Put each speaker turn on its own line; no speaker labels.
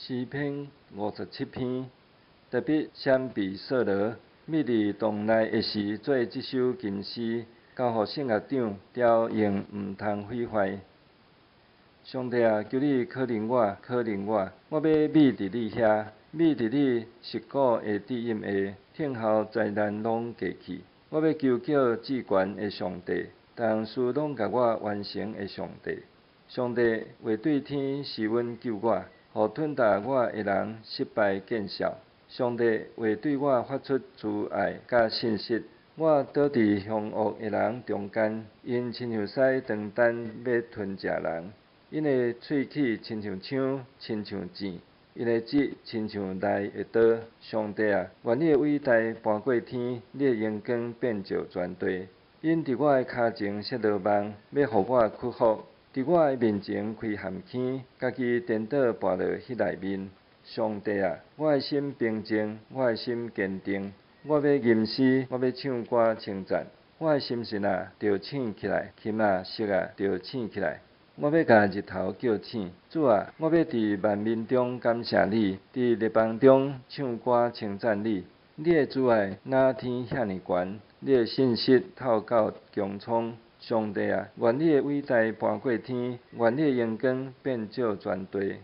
詩篇57篇，大衛閃避掃羅，覕佇洞內的時做這首金詩，交予聖樂長，調用毋通毀壞。上帝啊，求你可憐我，可憐我，我欲覕佇你遐，覕佇你實古的遮蔭下，聽候災難攏過去。我欲求叫至懸的上帝，逐項事攏共我完成的上帝。上帝話對天施恩救我，予吞噬我的人失敗見笑。上帝話對我發出慈愛佮信實。我倒佇兇惡的人中間，𪜶親像獅當等欲吞食人。𪜶的喙齒親像槍，親像箭；𪜶的舌親像利的刀。上帝啊，願你的偉大搬過天，你的榮光遍照全地。𪜶佇我的跤前設羅網，欲予我屈服；佇我的面前開陷坑，家己顛倒跋落彼內面。上帝啊，我的心平靜，我的心堅定。我欲吟詩，我欲唱歌稱讚。我的心神啊，著醒起來；琴啊，瑟啊，著醒起來。我欲共日頭叫醒，主啊，我欲佇萬民中感謝你，佇列邦中唱歌稱讚你。你的慈愛若天遐爾懸，你的信實透到穹蒼。上帝啊，願你的偉大搬過天，願你的榮光遍照全地。